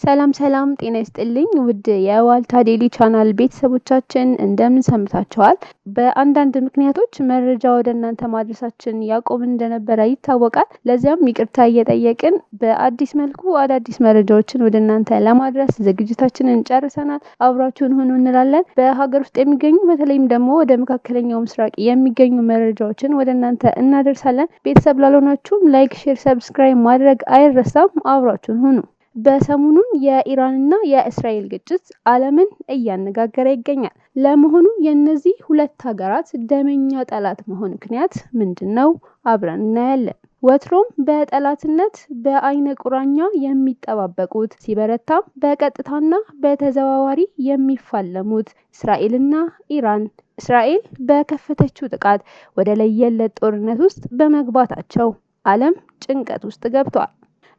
ሰላም ሰላም፣ ጤና ይስጥልኝ ውድ የዋልታ ዴሊ ቻናል ቤተሰቦቻችን፣ እንደምን ሰንብታችኋል? በአንዳንድ ምክንያቶች መረጃ ወደ እናንተ ማድረሳችን ያቆምን እንደነበረ ይታወቃል። ለዚያም ይቅርታ እየጠየቅን በአዲስ መልኩ አዳዲስ መረጃዎችን ወደ እናንተ ለማድረስ ዝግጅታችንን ጨርሰናል። አብራችሁን ሁኑ እንላለን። በሀገር ውስጥ የሚገኙ፣ በተለይም ደግሞ ወደ መካከለኛው ምስራቅ የሚገኙ መረጃዎችን ወደ እናንተ እናደርሳለን። ቤተሰብ ላልሆናችሁም like፣ share፣ subscribe ማድረግ አይረሳም። አብራችሁን ሁኑ። በሰሞኑን የኢራንና የእስራኤል ግጭት ዓለምን እያነጋገረ ይገኛል። ለመሆኑ የእነዚህ ሁለት ሀገራት ደመኛ ጠላት መሆን ምክንያት ምንድን ነው? አብረን እናያለን። ወትሮም በጠላትነት በአይነ ቁራኛ የሚጠባበቁት፣ ሲበረታም በቀጥታና በተዘዋዋሪ የሚፋለሙት እስራኤልና ኢራን፣ እስራኤል በከፈተችው ጥቃት ወደ ለየለት ጦርነት ውስጥ በመግባታቸው ዓለም ጭንቀት ውስጥ ገብቷል።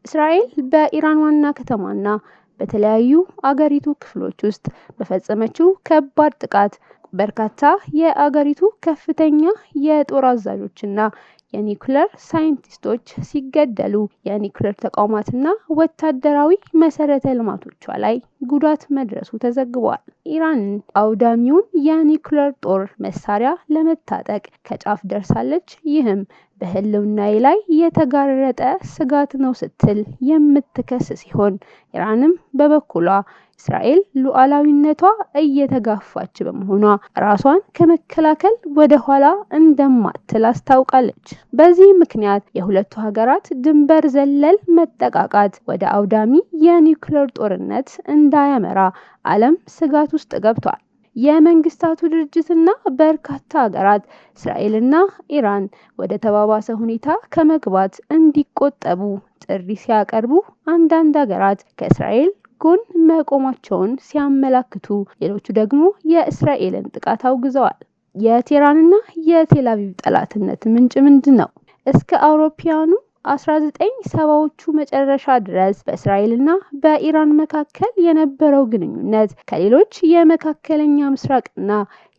እስራኤል በኢራን ዋና ከተማና በተለያዩ አገሪቱ ክፍሎች ውስጥ በፈጸመችው ከባድ ጥቃት በርካታ የአገሪቱ ከፍተኛ የጦር አዛዦችና የኒውክለር ሳይንቲስቶች ሲገደሉ፣ የኒውክለር ተቋማትና ወታደራዊ መሰረተ ልማቶቿ ላይ ጉዳት መድረሱ ተዘግቧል። ኢራንን አውዳሚውን የኒውክለር ጦር መሳሪያ ለመታጠቅ ከጫፍ ደርሳለች፣ ይህም በህልውናዬ ላይ የተጋረጠ ስጋት ነው ስትል የምትከስ ሲሆን፣ ኢራንም በበኩሏ እስራኤል ሉዓላዊነቷ እየተጋፋች በመሆኗ ራሷን ከመከላከል ወደ ኋላ እንደማትል አስታውቃለች። በዚህ ምክንያት የሁለቱ ሀገራት ድንበር ዘለል መጠቃቃት ወደ አውዳሚ የኒውክለር ጦርነት እንዳያመራ ዓለም ስጋት ውስጥ ገብቷል። የመንግስታቱ ድርጅትና በርካታ ሀገራት እስራኤልና ኢራን ወደ ተባባሰ ሁኔታ ከመግባት እንዲቆጠቡ ጥሪ ሲያቀርቡ፣ አንዳንድ ሀገራት ከእስራኤል ጎን መቆማቸውን ሲያመላክቱ፣ ሌሎቹ ደግሞ የእስራኤልን ጥቃት አውግዘዋል። የቴህራንና የቴልአቪቭ ጠላትነት ምንጭ ምንድን ነው? እስከ አውሮፓውያኑ 1970ዎቹ መጨረሻ ድረስ በእስራኤልና በኢራን መካከል የነበረው ግንኙነት ከሌሎች የመካከለኛ ምስራቅና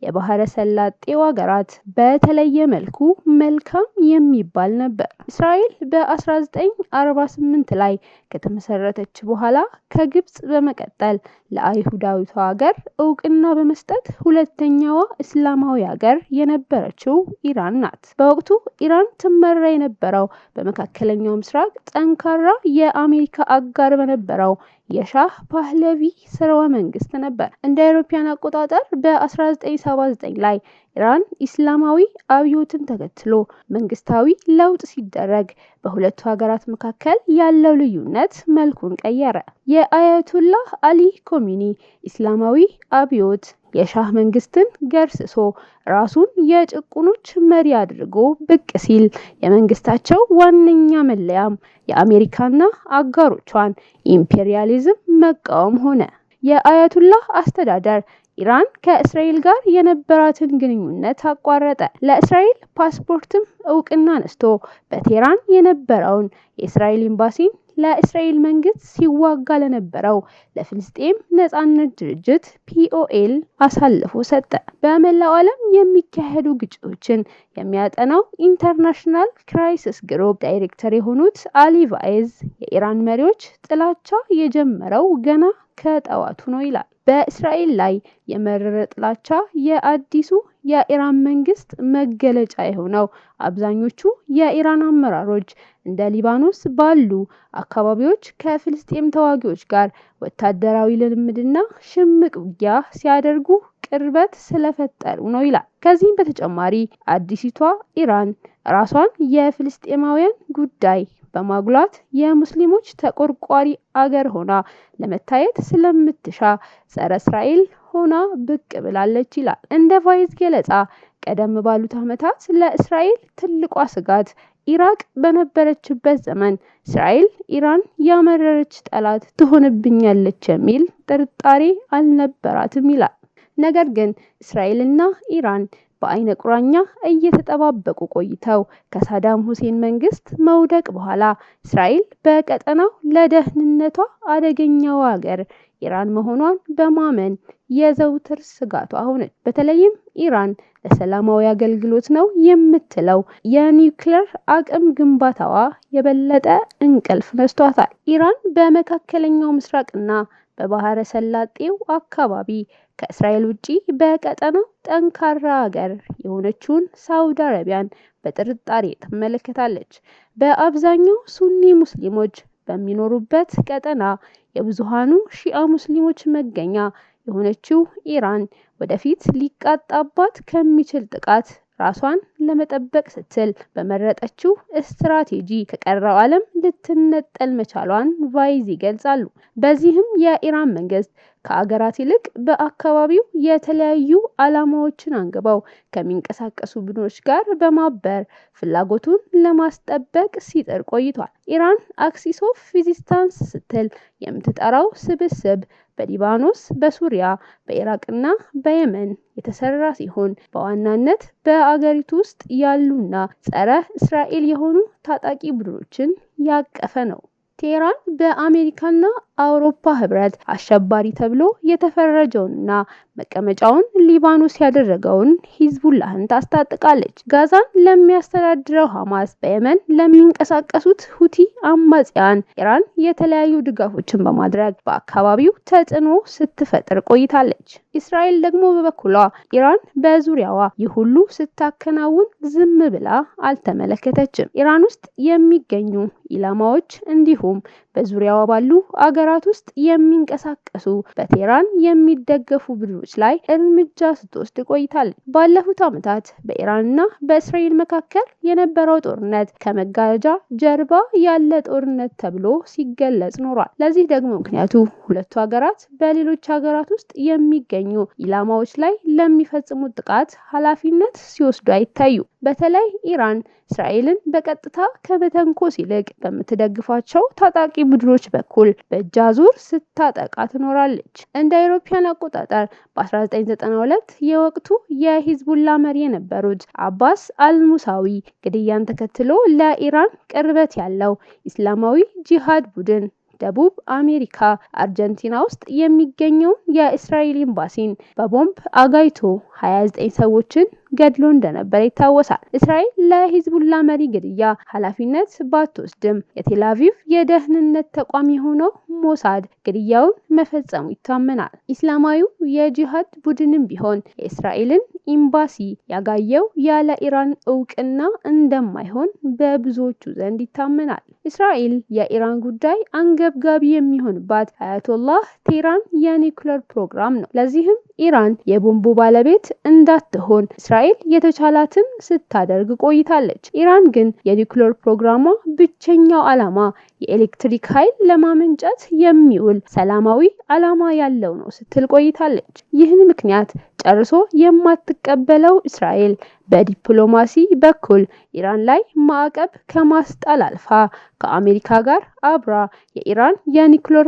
የባህረ ሰላጤው ሀገራት በተለየ መልኩ መልካም የሚባል ነበር። እስራኤል በ1948 ላይ ከተመሰረተች በኋላ ከግብጽ በመቀጠል ለአይሁዳዊቷ ሀገር እውቅና በመስጠት ሁለተኛዋ እስላማዊ ሀገር የነበረችው ኢራን ናት። በወቅቱ ኢራን ትመራ የነበረው በመካከለኛው ምስራቅ ጠንካራ የአሜሪካ አጋር በነበረው የሻህ ፓህለቪ ስርወ መንግስት ነበር። እንደ አውሮፓውያን አቆጣጠር በ1979 ላይ ኢራን ኢስላማዊ አብዮትን ተከትሎ መንግስታዊ ለውጥ ሲደረግ በሁለቱ ሀገራት መካከል ያለው ልዩነት መልኩን ቀየረ። የአያቱላህ አሊ ኮሚኒ ኢስላማዊ አብዮት የሻህ መንግስትን ገርስሶ ራሱን የጭቁኖች መሪ አድርጎ ብቅ ሲል፣ የመንግስታቸው ዋነኛ መለያም የአሜሪካና አጋሮቿን ኢምፔሪያሊዝም መቃወም ሆነ። የአያቱላህ አስተዳደር ኢራን ከእስራኤል ጋር የነበራትን ግንኙነት አቋረጠ። ለእስራኤል ፓስፖርትም እውቅና ነስቶ በቴህራን የነበረውን የእስራኤል ኤምባሲን ለእስራኤል መንግስት ሲዋጋ ለነበረው ለፍልስጤም ነጻነት ድርጅት ፒኦኤል አሳልፎ ሰጠ። በመላው ዓለም የሚካሄዱ ግጭቶችን የሚያጠናው ኢንተርናሽናል ክራይሲስ ግሩፕ ዳይሬክተር የሆኑት አሊ ቫይዝ የኢራን መሪዎች ጥላቻ የጀመረው ገና ከጠዋቱ ነው ይላል። በእስራኤል ላይ የመረረ ጥላቻ የአዲሱ የኢራን መንግስት መገለጫ የሆነው አብዛኞቹ የኢራን አመራሮች እንደ ሊባኖስ ባሉ አካባቢዎች ከፍልስጤም ተዋጊዎች ጋር ወታደራዊ ልምምድና ሽምቅ ውጊያ ሲያደርጉ ቅርበት ስለፈጠሩ ነው ይላል። ከዚህም በተጨማሪ አዲሲቷ ኢራን ራሷን የፍልስጤማውያን ጉዳይ በማጉላት የሙስሊሞች ተቆርቋሪ አገር ሆና ለመታየት ስለምትሻ ጸረ እስራኤል ሆና ብቅ ብላለች ይላል። እንደ ቫይዝ ገለጻ ቀደም ባሉት ዓመታት ለእስራኤል ትልቋ ስጋት ኢራቅ በነበረችበት ዘመን እስራኤል ኢራን ያመረረች ጠላት ትሆንብኛለች የሚል ጥርጣሬ አልነበራትም ይላል። ነገር ግን እስራኤልና ኢራን በአይነ ቁራኛ እየተጠባበቁ ቆይተው ከሳዳም ሁሴን መንግስት መውደቅ በኋላ እስራኤል በቀጠናው ለደህንነቷ አደገኛው ሀገር ኢራን መሆኗን በማመን የዘውትር ስጋቷ ሆነች። በተለይም ኢራን ለሰላማዊ አገልግሎት ነው የምትለው የኒውክሌር አቅም ግንባታዋ የበለጠ እንቅልፍ ነስቷታል። ኢራን በመካከለኛው ምስራቅና በባህረ ሰላጤው አካባቢ ከእስራኤል ውጪ በቀጠናው ጠንካራ ሀገር የሆነችውን ሳውዲ አረቢያን በጥርጣሬ ትመለከታለች። በአብዛኛው ሱኒ ሙስሊሞች በሚኖሩበት ቀጠና የብዙሃኑ ሺአ ሙስሊሞች መገኛ የሆነችው ኢራን ወደፊት ሊቃጣባት ከሚችል ጥቃት ራሷን ለመጠበቅ ስትል በመረጠችው ስትራቴጂ ከቀረው ዓለም ልትነጠል መቻሏን ቫይዝ ይገልጻሉ። በዚህም የኢራን መንግስት ከአገራት ይልቅ በአካባቢው የተለያዩ ዓላማዎችን አንግበው ከሚንቀሳቀሱ ቡድኖች ጋር በማበር ፍላጎቱን ለማስጠበቅ ሲጥር ቆይቷል። ኢራን Axis of Resistance ስትል የምትጠራው ስብስብ በሊባኖስ፣ በሱሪያ፣ በኢራቅና በየመን የተሰራ ሲሆን በዋናነት በአገሪቱ ውስጥ ያሉና ጸረ እስራኤል የሆኑ ታጣቂ ቡድኖችን ያቀፈ ነው። ቴህራን በአሜሪካና አውሮፓ ህብረት አሸባሪ ተብሎ የተፈረጀውንና መቀመጫውን ሊባኖስ ያደረገውን ሂዝቡላህን ታስታጥቃለች። ጋዛን ለሚያስተዳድረው ሐማስ፣ በየመን ለሚንቀሳቀሱት ሁቲ አማጽያን ኢራን የተለያዩ ድጋፎችን በማድረግ በአካባቢው ተጽዕኖ ስትፈጥር ቆይታለች። እስራኤል ደግሞ በበኩሏ ኢራን በዙሪያዋ ይህ ሁሉ ስታከናውን ዝም ብላ አልተመለከተችም። ኢራን ውስጥ የሚገኙ ኢላማዎች እንዲሁም በዙሪያዋ ባሉ አገራት ውስጥ የሚንቀሳቀሱ በቴህራን የሚደገፉ ቡድኖች ላይ እርምጃ ስትወስድ ቆይታለች። ባለፉት ዓመታት በኢራንና በእስራኤል መካከል የነበረው ጦርነት ከመጋረጃ ጀርባ ያለ ጦርነት ተብሎ ሲገለጽ ኖሯል። ለዚህ ደግሞ ምክንያቱ ሁለቱ ሀገራት በሌሎች ሀገራት ውስጥ የሚገኙ ኢላማዎች ላይ ለሚፈጽሙት ጥቃት ኃላፊነት ሲወስዱ አይታዩ። በተለይ ኢራን እስራኤልን በቀጥታ ከመተንኮስ ይልቅ በምትደግፋቸው ታጣቂ ቡድኖች በኩል በእጅ አዙር ስታጠቃ ትኖራለች። እንደ አውሮፓውያን አቆጣጠር በ1992 የወቅቱ የሂዝቡላ መሪ የነበሩት አባስ አልሙሳዊ ግድያን ተከትሎ ለኢራን ቅርበት ያለው ኢስላማዊ ጂሃድ ቡድን ደቡብ አሜሪካ አርጀንቲና ውስጥ የሚገኘውን የእስራኤል ኤምባሲን በቦምብ አጋይቶ 29 ሰዎችን ገድሎ እንደነበረ ይታወሳል። እስራኤል ለሂዝቡላ መሪ ግድያ ኃላፊነት ባትወስድም የቴል አቪቭ የደህንነት ተቋም የሆነው ሞሳድ ግድያውን መፈጸሙ ይታመናል። ኢስላማዊው የጂሃድ ቡድንም ቢሆን የእስራኤልን ኤምባሲ ያጋየው ያለ ኢራን እውቅና እንደማይሆን በብዙዎቹ ዘንድ ይታመናል። እስራኤል የኢራን ጉዳይ አንገብጋቢ የሚሆንባት አያቶላህ ቴህራን የኒውክሌር ፕሮግራም ነው። ለዚህም ኢራን የቦምቡ ባለቤት እንዳትሆን እስራኤል የተቻላትን ስታደርግ ቆይታለች። ኢራን ግን የኒውክሌር ፕሮግራሟ ብቸኛው ዓላማ የኤሌክትሪክ ኃይል ለማመንጨት የሚውል ሰላማዊ ዓላማ ያለው ነው ስትል ቆይታለች። ይህን ምክንያት ጨርሶ የማትቀበለው እስራኤል በዲፕሎማሲ በኩል ኢራን ላይ ማዕቀብ ከማስጣል አልፋ ከአሜሪካ ጋር አብራ የኢራን የኒውክሌር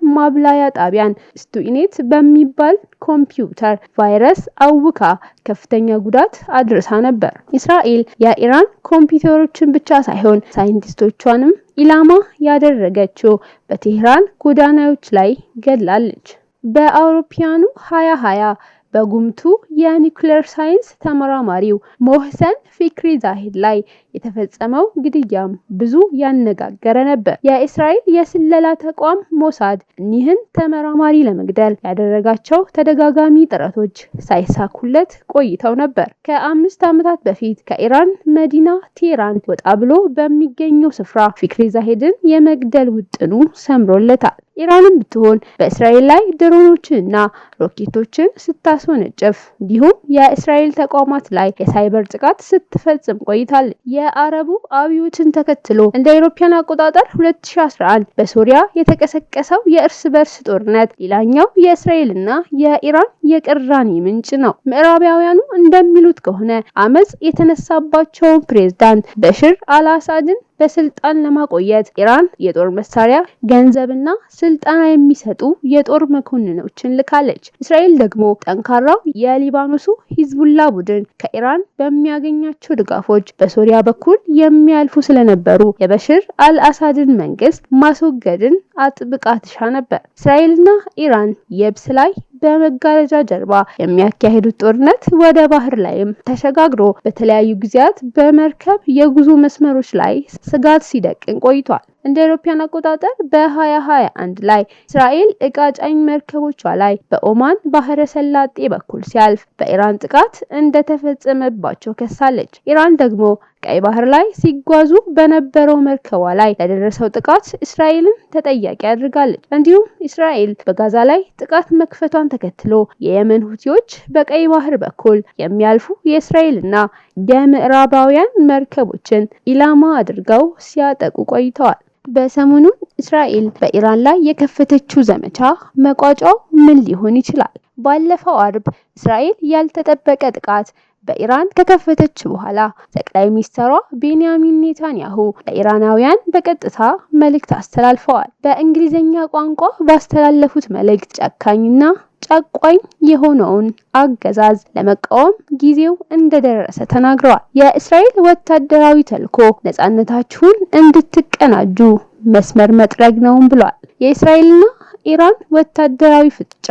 ማብላያ ጣቢያን ስቱኢኔት በሚባል ኮምፒውተር ቫይረስ አውካ ከፍተኛ ጉዳት አድርሳ ነበር። እስራኤል የኢራን ኮምፒውተሮችን ብቻ ሳይሆን ሳይንቲስቶቿንም ኢላማ ያደረገችው በቴህራን ጎዳናዎች ላይ ገድላለች። በአውሮፓውያኑ 2020 በጉምቱ የኒውክሌር ሳይንስ ተመራማሪው ሞህሰን ፊክሪ ዛሂድ ላይ የተፈጸመው ግድያም ብዙ ያነጋገረ ነበር። የእስራኤል የስለላ ተቋም ሞሳድ እኒህን ተመራማሪ ለመግደል ያደረጋቸው ተደጋጋሚ ጥረቶች ሳይሳኩለት ቆይተው ነበር። ከ5 ዓመታት በፊት ከኢራን መዲና ቴህራን ወጣ ብሎ በሚገኘው ስፍራ ፊክሪ ዛሂድን የመግደል ውጥኑ ሰምሮለታል። ኢራንም ብትሆን በእስራኤል ላይ ድሮኖችንና ሮኬቶችን ስታስወነጭፍ እንዲሁም የእስራኤል ተቋማት ላይ የሳይበር ጥቃት ስትፈጽም ቆይታለች። የአረቡ አብዮትን ተከትሎ እንደ አውሮፓውያን አቆጣጠር 2011 በሶሪያ የተቀሰቀሰው የእርስ በርስ ጦርነት ሌላኛው የእስራኤልና የኢራን የቅራኔ ምንጭ ነው። ምዕራባውያኑ እንደሚሉት ከሆነ አመጽ የተነሳባቸውን ፕሬዝዳንት በሽር አልአሳድን በስልጣን ለማቆየት ኢራን የጦር መሳሪያ፣ ገንዘብና ስልጠና የሚሰጡ የጦር መኮንኖችን ልካለች። እስራኤል ደግሞ ጠንካራው የሊባኖሱ ሂዝቡላ ቡድን ከኢራን በሚያገኛቸው ድጋፎች በሶሪያ በኩል የሚያልፉ ስለነበሩ የበሽር አልአሳድን መንግስት ማስወገድን አጥብቃ ትሻ ነበር። እስራኤልና ኢራን የብስ ላይ በመጋረጃ ጀርባ የሚያካሂዱት ጦርነት ወደ ባህር ላይም ተሸጋግሮ በተለያዩ ጊዜያት በመርከብ የጉዞ መስመሮች ላይ ስጋት ሲደቅን ቆይቷል። እንደ አውሮፓውያን አቆጣጠር በ2021 ላይ እስራኤል እቃ ጫኝ መርከቦቿ ላይ በኦማን ባህረ ሰላጤ በኩል ሲያልፍ በኢራን ጥቃት እንደተፈጸመባቸው ከሳለች። ኢራን ደግሞ ቀይ ባህር ላይ ሲጓዙ በነበረው መርከቧ ላይ ለደረሰው ጥቃት እስራኤልን ተጠያቂ አድርጋለች። እንዲሁም እስራኤል በጋዛ ላይ ጥቃት መክፈቷን ተከትሎ የየመን ሁቲዎች በቀይ ባህር በኩል የሚያልፉ የእስራኤልና የምዕራባውያን መርከቦችን ኢላማ አድርገው ሲያጠቁ ቆይተዋል። በሰሞኑ እስራኤል በኢራን ላይ የከፈተችው ዘመቻ መቋጫው ምን ሊሆን ይችላል? ባለፈው አርብ እስራኤል ያልተጠበቀ ጥቃት በኢራን ከከፈተች በኋላ ጠቅላይ ሚኒስትሯ ቤንያሚን ኔታንያሁ ለኢራናውያን በቀጥታ መልእክት አስተላልፈዋል። በእንግሊዝኛ ቋንቋ ባስተላለፉት መልእክት ጨካኝና ጨቋኝ የሆነውን አገዛዝ ለመቃወም ጊዜው እንደደረሰ ተናግረዋል። የእስራኤል ወታደራዊ ተልዕኮ ነጻነታችሁን እንድትቀናጁ መስመር መጥረግ ነውም ብለዋል። የእስራኤልና ኢራን ወታደራዊ ፍጥጫ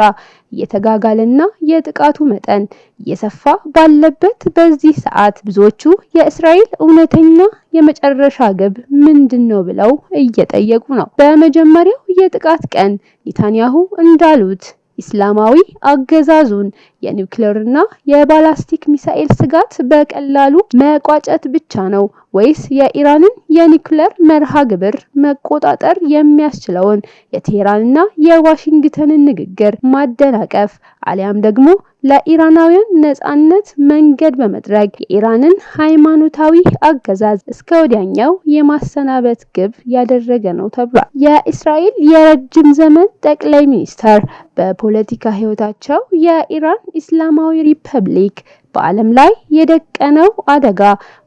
እየተጋጋለና የጥቃቱ መጠን እየሰፋ ባለበት በዚህ ሰዓት ብዙዎቹ የእስራኤል እውነተኛ የመጨረሻ ግብ ምንድን ነው ብለው እየጠየቁ ነው። በመጀመሪያው የጥቃት ቀን ኔታንያሁ እንዳሉት ኢስላማዊ አገዛዙን የኒውክሌርና የባላስቲክ ሚሳኤል ስጋት በቀላሉ መቋጨት ብቻ ነው ወይስ የኢራንን የኒውክሌር መርሃ ግብር መቆጣጠር የሚያስችለውን የቴህራንና የዋሽንግተንን ንግግር ማደናቀፍ አሊያም ደግሞ ለኢራናውያን ነጻነት መንገድ በመጥረግ የኢራንን ሃይማኖታዊ አገዛዝ እስከ ወዲያኛው የማሰናበት ግብ ያደረገ ነው ተብሏል። የእስራኤል የረጅም ዘመን ጠቅላይ ሚኒስተር በፖለቲካ ሕይወታቸው የኢራን ኢስላማዊ ሪፐብሊክ በዓለም ላይ የደቀነው አደጋ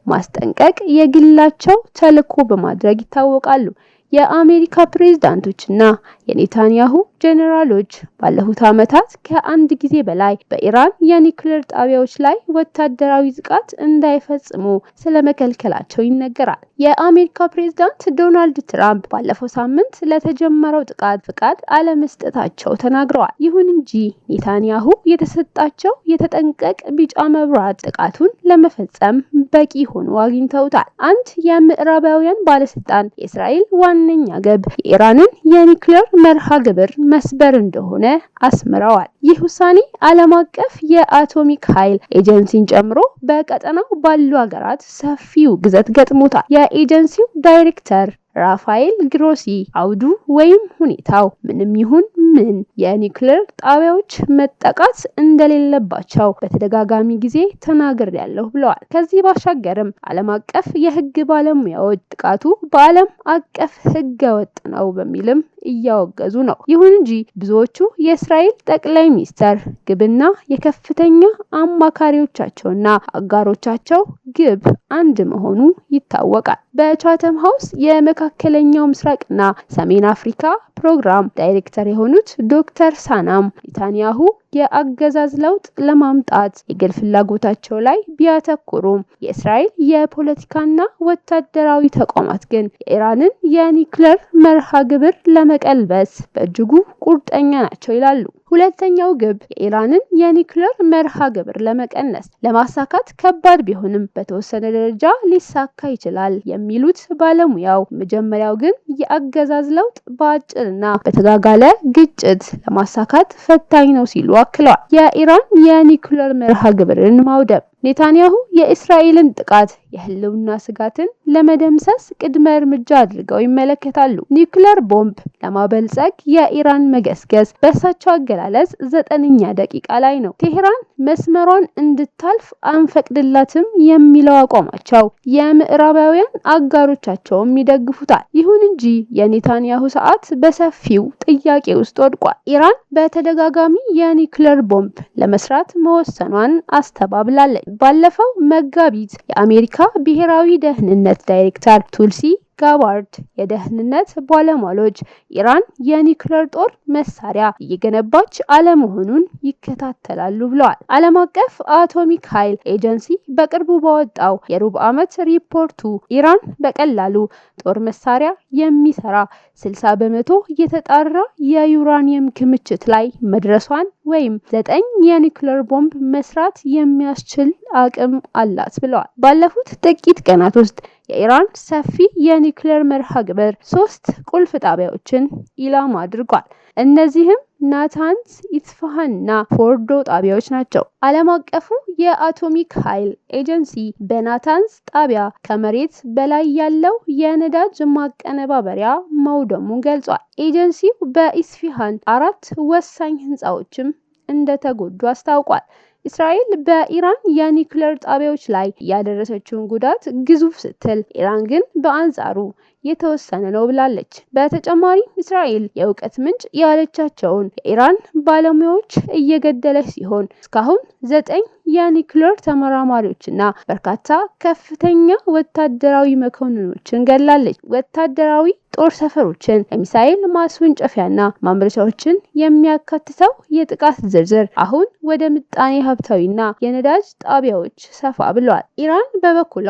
ማስጠንቀቅ የግላቸው ተልዕኮ በማድረግ ይታወቃሉ። የአሜሪካ ፕሬዝዳንቶችና የኔታንያሁ ጄኔራሎች ባለፉት ዓመታት ከአንድ ጊዜ በላይ በኢራን የኒውክሌር ጣቢያዎች ላይ ወታደራዊ ጥቃት እንዳይፈጽሙ ስለመከልከላቸው ይነገራል። የአሜሪካ ፕሬዝዳንት ዶናልድ ትራምፕ ባለፈው ሳምንት ለተጀመረው ጥቃት ፍቃድ አለመስጠታቸው ተናግረዋል። ይሁን እንጂ ኔታንያሁ የተሰጣቸው የተጠንቀቅ ቢጫ መብራት ጥቃቱን ለመፈጸም በቂ ሆኖ አግኝተውታል። አንድ የምዕራባውያን ባለስልጣን የእስራኤል ዋነኛ ግብ የኢራንን የኒውክሌር መርሃ ግብር መስበር እንደሆነ አስምረዋል። ይህ ውሳኔ ዓለም አቀፍ የአቶሚክ ኃይል ኤጀንሲን ጨምሮ በቀጠናው ባሉ ሀገራት ሰፊ ውግዘት ገጥሞታል። የኤጀንሲው ዳይሬክተር ራፋኤል ግሮሲ አውዱ ወይም ሁኔታው ምንም ይሁን ምን የኒውክሌር ጣቢያዎች መጠቃት እንደሌለባቸው በተደጋጋሚ ጊዜ ተናግሬያለሁ ብለዋል። ከዚህ ባሻገርም ዓለም አቀፍ የሕግ ባለሙያዎች ጥቃቱ በዓለም አቀፍ ሕገ ወጥ ነው በሚልም እያወገዙ ነው። ይሁን እንጂ ብዙዎቹ የእስራኤል ጠቅላይ ሚኒስተር ግብና የከፍተኛ አማካሪዎቻቸውና አጋሮቻቸው ግብ አንድ መሆኑ ይታወቃል። በቻተም ሀውስ የመካከለኛው ምስራቅና ሰሜን አፍሪካ ፕሮግራም ዳይሬክተር የሆኑት ዶክተር ሳናም ኔታንያሁ የአገዛዝ ለውጥ ለማምጣት የግል ፍላጎታቸው ላይ ቢያተኩሩም የእስራኤል የፖለቲካና ወታደራዊ ተቋማት ግን የኢራንን የኒውክሌር መርሃ ግብር ለመቀልበስ በእጅጉ ቁርጠኛ ናቸው ይላሉ። ሁለተኛው ግብ የኢራንን የኒውክሌር መርሃ ግብር ለመቀነስ ለማሳካት ከባድ ቢሆንም በተወሰነ ደረጃ ሊሳካ ይችላል የሚሉት ባለሙያው፣ መጀመሪያው ግን የአገዛዝ ለውጥ በአጭርና በተጋጋለ ግጭት ለማሳካት ፈታኝ ነው ሲሉ አክለዋል። የኢራን የኒውክሌር መርሃ ግብርን ማውደም። ኔታንያሁ የእስራኤልን ጥቃት የህልውና ስጋትን ለመደምሰስ ቅድመ እርምጃ አድርገው ይመለከታሉ። ኒውክሌር ቦምብ ለማበልጸግ የኢራን መገስገስ በእሳቸው አገላለጽ 9ኛ ደቂቃ ላይ ነው። ቴሄራን መስመሯን እንድታልፍ አንፈቅድላትም የሚለው አቋማቸው የምዕራባውያን አጋሮቻቸውም ይደግፉታል። ይሁን እንጂ የኔታንያሁ ሰዓት በሰፊው ጥያቄ ውስጥ ወድቋል። ኢራን በተደጋጋሚ የኒውክሌር ቦምብ ለመስራት መወሰኗን አስተባብላለች። ባለፈው መጋቢት የአሜሪካ ብሔራዊ ደህንነት ዳይሬክተር ቱልሲ ጋባርድ የደህንነት ባለሟሎች ኢራን የኒውክሌር ጦር መሳሪያ እየገነባች አለመሆኑን ይከታተላሉ ብለዋል። ዓለም አቀፍ አቶሚክ ኃይል ኤጀንሲ በቅርቡ ባወጣው የሩብ ዓመት ሪፖርቱ ኢራን በቀላሉ ጦር መሳሪያ የሚሰራ 60% የተጣራ የዩራኒየም ክምችት ላይ መድረሷን ወይም 9 የኒውክሌር ቦምብ መስራት የሚያስችል አቅም አላት ብለዋል። ባለፉት ጥቂት ቀናት ውስጥ የኢራን ሰፊ የኒውክሌር መርሃ ግብር ሶስት ቁልፍ ጣቢያዎችን ኢላማ አድርጓል። እነዚህም ናታንዝ፣ ኢስፋሃንና ፎርዶ ጣቢያዎች ናቸው። ዓለም አቀፉ የአቶሚክ ኃይል ኤጀንሲ በናታንዝ ጣቢያ ከመሬት በላይ ያለው የነዳጅ ማቀነባበሪያ መውደሙን ገልጿል። ኤጀንሲው በኢስፋሃን አራት ወሳኝ ህንፃዎችም እንደተጎዱ አስታውቋል። እስራኤል በኢራን የኒውክሌር ጣቢያዎች ላይ ያደረሰችውን ጉዳት ግዙፍ ስትል፣ ኢራን ግን በአንጻሩ የተወሰነ ነው ብላለች። በተጨማሪም እስራኤል የእውቀት ምንጭ ያለቻቸውን የኢራን ባለሙያዎች እየገደለች ሲሆን እስካሁን 9 የኒውክሌር ተመራማሪዎችና በርካታ ከፍተኛ ወታደራዊ መኮንኖችን ገድላለች። ወታደራዊ ጦር ሰፈሮችን፣ የሚሳኤል ማስወንጨፊያና ማምረቻዎችን የሚያካትተው የጥቃት ዝርዝር አሁን ወደ ምጣኔ ሀብታዊና የነዳጅ ጣቢያዎች ሰፋ ብሏል። ኢራን በበኩሏ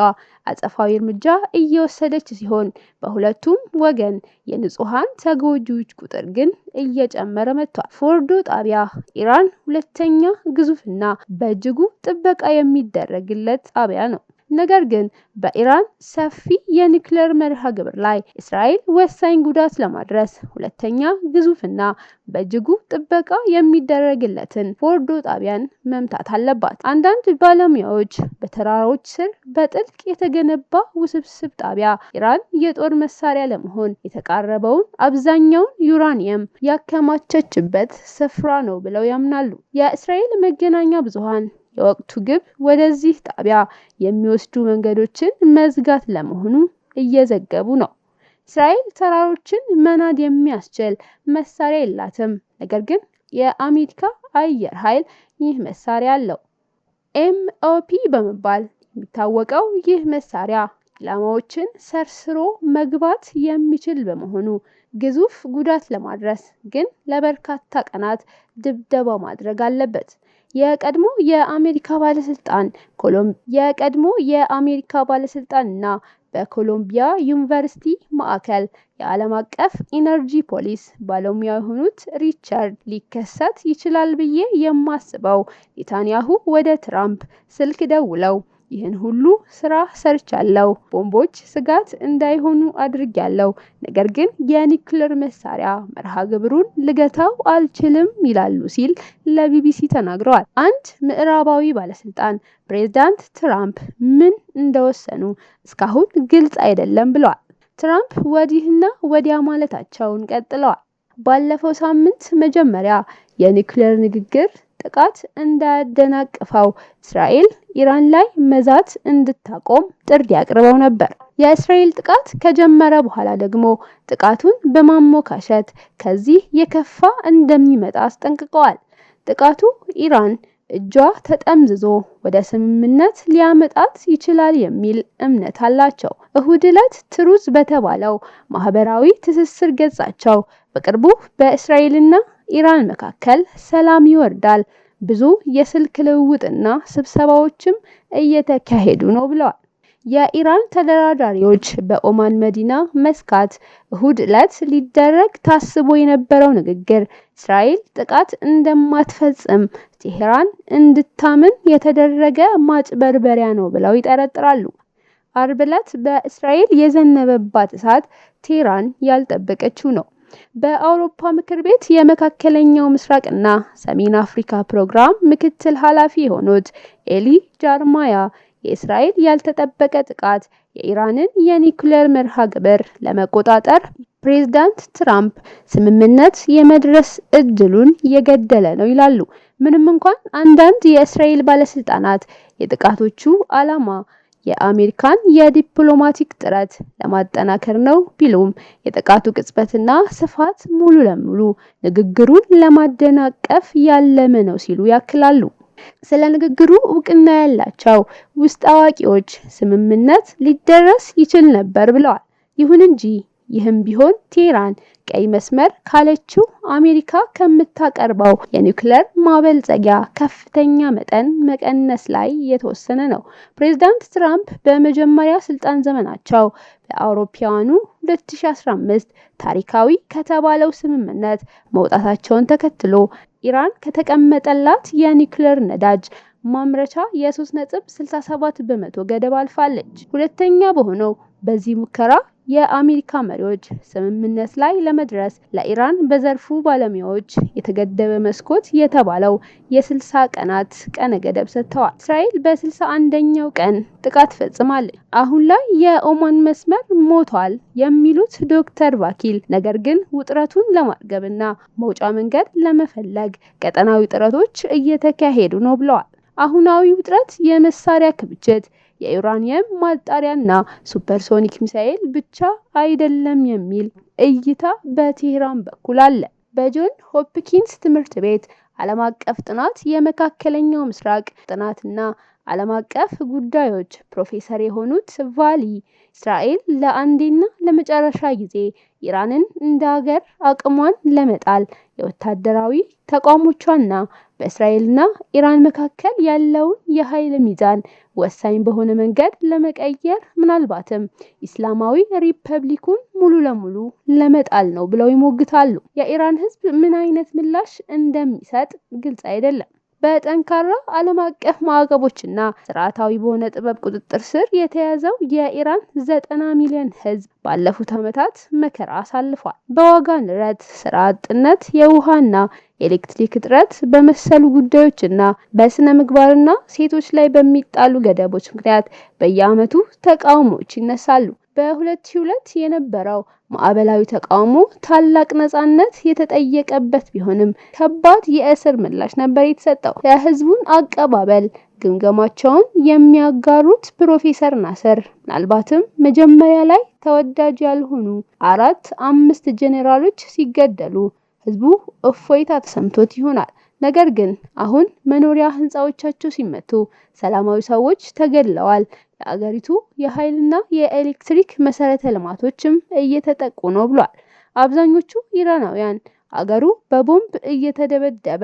አጸፋዊ እርምጃ እየወሰደች ሲሆን በሁለቱም ወገን የንጹሐን ተጎጂዎች ቁጥር ግን እየጨመረ መጥቷል። ፎርዶ ጣቢያ ኢራን ሁለተኛ ግዙፍና በእጅጉ ጥበቃ የሚደረግለት ጣቢያ ነው። ነገር ግን በኢራን ሰፊ የኒውክሌር መርሃ ግብር ላይ እስራኤል ወሳኝ ጉዳት ለማድረስ ሁለተኛ ግዙፍና በእጅጉ ጥበቃ የሚደረግለትን ፎርዶ ጣቢያን መምታት አለባት። አንዳንድ ባለሙያዎች በተራሮች ስር በጥልቅ የተገነባ ውስብስብ ጣቢያ ኢራን የጦር መሳሪያ ለመሆን የተቃረበውን አብዛኛውን ዩራኒየም ያከማቸችበት ስፍራ ነው ብለው ያምናሉ። የእስራኤል መገናኛ ብዙሃን የወቅቱ ግብ ወደዚህ ጣቢያ የሚወስዱ መንገዶችን መዝጋት ለመሆኑ እየዘገቡ ነው። እስራኤል ተራሮችን መናድ የሚያስችል መሳሪያ የላትም። ነገር ግን የአሜሪካ አየር ኃይል ይህ መሳሪያ አለው። MOP በመባል የሚታወቀው ይህ መሳሪያ ኢላማዎችን ሰርስሮ መግባት የሚችል በመሆኑ ግዙፍ ጉዳት ለማድረስ ግን ለበርካታ ቀናት ድብደባ ማድረግ አለበት። የቀድሞ የአሜሪካ ባለስልጣንና በኮሎምቢያ ዩኒቨርሲቲ ማዕከል የዓለም አቀፍ ኢነርጂ ፖሊሲ ባለሙያ የሆኑት ሪቻርድ ሊከሰት ይችላል ብዬ የማስበው ኔታንያሁ ወደ ትራምፕ ስልክ ደውለው ይህን ሁሉ ስራ ሰርቻለሁ፣ ቦምቦች ስጋት እንዳይሆኑ አድርጊያለሁ፣ ነገር ግን የኒውክሌር መሳሪያ መርሃ ግብሩን ልገታው አልችልም ይላሉ ሲል ለቢቢሲ ተናግረዋል። አንድ ምዕራባዊ ባለስልጣን ፕሬዝዳንት ትራምፕ ምን እንደወሰኑ እስካሁን ግልጽ አይደለም ብለዋል። ትራምፕ ወዲህና ወዲያ ማለታቸውን ቀጥለዋል። ባለፈው ሳምንት መጀመሪያ የኒውክሌር ንግግር ጥቃት እንዳያደናቅፈው እስራኤል ኢራን ላይ መዛት እንድታቆም ጥሪ አቅርበው ነበር። የእስራኤል ጥቃት ከጀመረ በኋላ ደግሞ ጥቃቱን በማሞካሸት ከዚህ የከፋ እንደሚመጣ አስጠንቅቀዋል። ጥቃቱ ኢራን እጇ ተጠምዝዞ ወደ ስምምነት ሊያመጣት ይችላል የሚል እምነት አላቸው። እሁድ ዕለት ትሩዝ በተባለው ማህበራዊ ትስስር ገጻቸው በቅርቡ በእስራኤልና ኢራን መካከል ሰላም ይወርዳል፣ ብዙ የስልክ ልውውጥና ስብሰባዎችም እየተካሄዱ ነው ብለዋል። የኢራን ተደራዳሪዎች በኦማን መዲና መስካት እሁድ ዕለት ሊደረግ ታስቦ የነበረው ንግግር እስራኤል ጥቃት እንደማትፈጽም ቴህራን እንድታምን የተደረገ ማጭበርበሪያ ነው ብለው ይጠረጥራሉ። አርብ ዕለት በእስራኤል የዘነበባት እሳት ቴህራን ያልጠበቀችው ነው። በአውሮፓ ምክር ቤት የመካከለኛው ምስራቅና ሰሜን አፍሪካ ፕሮግራም ምክትል ኃላፊ የሆኑት ኤሊ ጃርማያ የእስራኤል ያልተጠበቀ ጥቃት የኢራንን የኒውክሌር መርሃ ግብር ለመቆጣጠር ፕሬዝዳንት ትራምፕ ስምምነት የመድረስ እድሉን የገደለ ነው ይላሉ። ምንም እንኳን አንዳንድ የእስራኤል ባለስልጣናት የጥቃቶቹ ዓላማ የአሜሪካን የዲፕሎማቲክ ጥረት ለማጠናከር ነው ቢሉም፣ የጥቃቱ ቅጽበትና ስፋት ሙሉ ለሙሉ ንግግሩን ለማደናቀፍ ያለመ ነው ሲሉ ያክላሉ። ስለ ንግግሩ እውቅና ያላቸው ውስጥ አዋቂዎች ስምምነት ሊደረስ ይችል ነበር ብለዋል። ይሁን እንጂ ይህም ቢሆን ቴህራን ቀይ መስመር ካለችው አሜሪካ ከምታቀርበው የኒውክለር ማበልጸጊያ ከፍተኛ መጠን መቀነስ ላይ የተወሰነ ነው። ፕሬዝዳንት ትራምፕ በመጀመሪያ ስልጣን ዘመናቸው በአውሮፓውያኑ 2015 ታሪካዊ ከተባለው ስምምነት መውጣታቸውን ተከትሎ ኢራን ከተቀመጠላት የኒውክለር ነዳጅ ማምረቻ የ3.67% ገደብ አልፋለች። ሁለተኛ በሆነው በዚህ ሙከራ የአሜሪካ መሪዎች ስምምነት ላይ ለመድረስ ለኢራን በዘርፉ ባለሙያዎች የተገደበ መስኮት የተባለው የ60 ቀናት ቀነ ገደብ ሰጥተዋል። እስራኤል በ61ኛው ቀን ጥቃት ፈጽማለች። አሁን ላይ የኦማን መስመር ሞቷል የሚሉት ዶክተር ቫኪል፣ ነገር ግን ውጥረቱን ለማርገብና መውጫ መንገድ ለመፈለግ ቀጠናዊ ጥረቶች እየተካሄዱ ነው ብለዋል። አሁናዊ ውጥረት የመሳሪያ ክምችት፣ የዩራኒየም ማጣሪያና ሱፐርሶኒክ ሚሳኤል ብቻ አይደለም የሚል እይታ በቴህራን በኩል አለ። በጆን ሆፕኪንስ ትምህርት ቤት ዓለም አቀፍ ጥናት የመካከለኛው ምስራቅ ጥናትና ዓለም አቀፍ ጉዳዮች ፕሮፌሰር የሆኑት ቫሊ፣ እስራኤል ለአንዴና ለመጨረሻ ጊዜ ኢራንን እንደ ሀገር አቅሟን ለመጣል የወታደራዊ ተቋሞቿና በእስራኤልና ኢራን መካከል ያለውን የኃይል ሚዛን ወሳኝ በሆነ መንገድ ለመቀየር፣ ምናልባትም ኢስላማዊ ሪፐብሊኩን ሙሉ ለሙሉ ለመጣል ነው ብለው ይሞግታሉ። የኢራን ሕዝብ ምን አይነት ምላሽ እንደሚሰጥ ግልጽ አይደለም። በጠንካራ ዓለም አቀፍ ማዕቀቦችና ስርዓታዊ በሆነ ጥበብ ቁጥጥር ስር የተያዘው የኢራን 90 ሚሊዮን ሕዝብ ባለፉት ዓመታት መከራ አሳልፏል። በዋጋ ንረት፣ ስራ አጥነት፣ የውሃና የኤሌክትሪክ እጥረት በመሰሉ ጉዳዮችና በስነ ምግባርና ሴቶች ላይ በሚጣሉ ገደቦች ምክንያት በየዓመቱ ተቃውሞዎች ይነሳሉ። በ2002 የነበረው ማዕበላዊ ተቃውሞ ታላቅ ነጻነት የተጠየቀበት ቢሆንም ከባድ የእስር ምላሽ ነበር የተሰጠው። የህዝቡን አቀባበል ግምገማቸውን የሚያጋሩት ፕሮፌሰር ናስር፣ ምናልባትም መጀመሪያ ላይ ተወዳጅ ያልሆኑ አራት አምስት ጄኔራሎች ሲገደሉ ህዝቡ እፎይታ ተሰምቶት ይሆናል። ነገር ግን አሁን መኖሪያ ህንፃዎቻቸው ሲመቱ፣ ሰላማዊ ሰዎች ተገድለዋል። የአገሪቱ የኃይልና የኤሌክትሪክ መሰረተ ልማቶችም እየተጠቁ ነው ብሏል። አብዛኞቹ ኢራናውያን አገሩ በቦምብ እየተደበደበ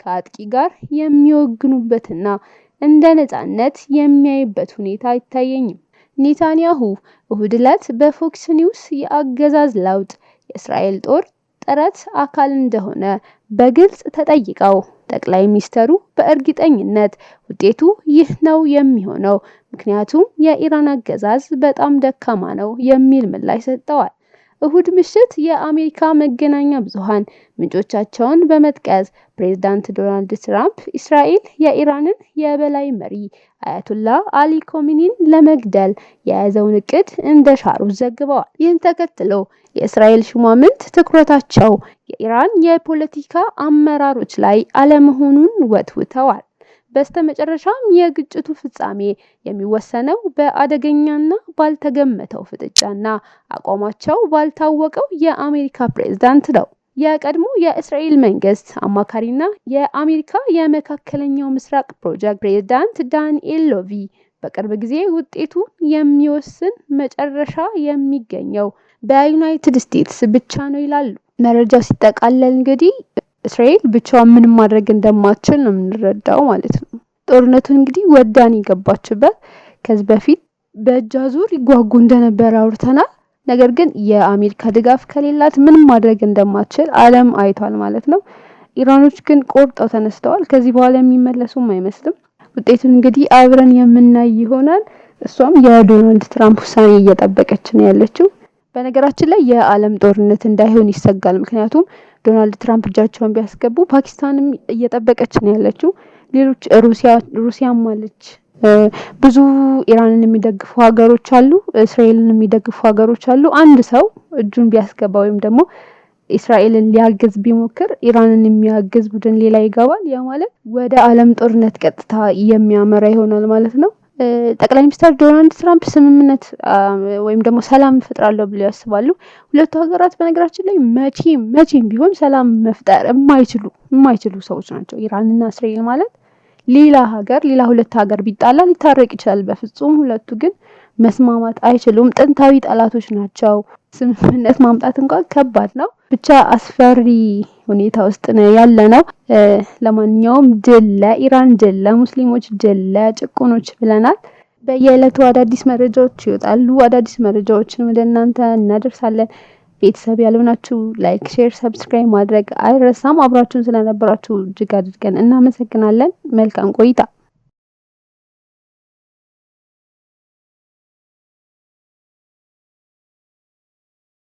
ከአጥቂ ጋር የሚወግኑበትና እንደ ነጻነት የሚያይበት ሁኔታ አይታየኝም። ኔታንያሁ እሁድ ዕለት በፎክስ ኒውስ የአገዛዝ ለውጥ የእስራኤል ጦር ጥረት አካል እንደሆነ በግልጽ ተጠይቀው፣ ጠቅላይ ሚኒስተሩ በእርግጠኝነት ውጤቱ ይህ ነው የሚሆነው፣ ምክንያቱም የኢራን አገዛዝ በጣም ደካማ ነው የሚል ምላሽ ሰጥተዋል። እሁድ ምሽት የአሜሪካ መገናኛ ብዙሃን ምንጮቻቸውን በመጥቀስ ፕሬዝዳንት ዶናልድ ትራምፕ እስራኤል የኢራንን የበላይ መሪ አያቱላ አሊ ኮሚኒን ለመግደል የያዘውን እቅድ እንደሻሩ ዘግበዋል። ይህን ተከትሎ የእስራኤል ሹማምንት ትኩረታቸው የኢራን የፖለቲካ አመራሮች ላይ አለመሆኑን ወትውተዋል። በስተመጨረሻም የግጭቱ ፍጻሜ የሚወሰነው በአደገኛና ባልተገመተው ፍጥጫና አቋማቸው ባልታወቀው የአሜሪካ ፕሬዝዳንት ነው። የቀድሞ የእስራኤል መንግስት አማካሪና የአሜሪካ የመካከለኛው ምስራቅ ፕሮጀክት ፕሬዝዳንት ዳንኤል ሎቪ በቅርብ ጊዜ ውጤቱን የሚወስን መጨረሻ የሚገኘው በዩናይትድ ስቴትስ ብቻ ነው ይላሉ። መረጃው ሲጠቃለል እንግዲህ እስራኤል ብቻዋን ምንም ማድረግ እንደማትችል ነው የምንረዳው ማለት ነው። ጦርነቱን እንግዲህ ወዳን የገባችበት፣ ከዚህ በፊት በእጅ አዙር ይጓጉ እንደነበረ አውርተናል። ነገር ግን የአሜሪካ ድጋፍ ከሌላት ምንም ማድረግ እንደማትችል ዓለም አይቷል ማለት ነው። ኢራኖች ግን ቆርጠው ተነስተዋል። ከዚህ በኋላ የሚመለሱም አይመስልም። ውጤቱን እንግዲህ አብረን የምናይ ይሆናል። እሷም የዶናልድ ትራምፕ ውሳኔ እየጠበቀች ነው ያለችው። በነገራችን ላይ የዓለም ጦርነት እንዳይሆን ይሰጋል። ምክንያቱም ዶናልድ ትራምፕ እጃቸውን ቢያስገቡ ፓኪስታንም እየጠበቀች ነው ያለችው። ሌሎች ሩሲያ ሩሲያም አለች። ብዙ ኢራንን የሚደግፉ ሀገሮች አሉ፣ እስራኤልን የሚደግፉ ሀገሮች አሉ። አንድ ሰው እጁን ቢያስገባ ወይም ደግሞ እስራኤልን ሊያግዝ ቢሞክር ኢራንን የሚያግዝ ቡድን ሌላ ይገባል። ያ ማለት ወደ ዓለም ጦርነት ቀጥታ የሚያመራ ይሆናል ማለት ነው። ጠቅላይ ሚኒስትር ዶናልድ ትራምፕ ስምምነት ወይም ደግሞ ሰላም እፈጥራለሁ ብለው ያስባሉ። ሁለቱ ሀገራት በነገራችን ላይ መቼም መቼም ቢሆን ሰላም መፍጠር የማይችሉ ሰዎች ናቸው። ኢራንና እስራኤል ማለት ሌላ ሀገር ሌላ ሁለት ሀገር ቢጣላ ሊታረቅ ይችላል። በፍጹም ሁለቱ ግን መስማማት አይችሉም። ጥንታዊ ጠላቶች ናቸው። ስምምነት ማምጣት እንኳን ከባድ ነው። ብቻ አስፈሪ ሁኔታ ውስጥ ነው ያለ ነው። ለማንኛውም ድል ለኢራን፣ ድል ለሙስሊሞች፣ ድል ለጭቁኖች ብለናል። በየዕለቱ አዳዲስ መረጃዎች ይወጣሉ። አዳዲስ መረጃዎችን ወደ እናንተ እናደርሳለን። ቤተሰብ ያልሆናችሁ like፣ share፣ subscribe ማድረግ አይረሳም። አብራችሁን ስለነበራችሁ እጅግ አድርገን እናመሰግናለን። መልካም ቆይታ።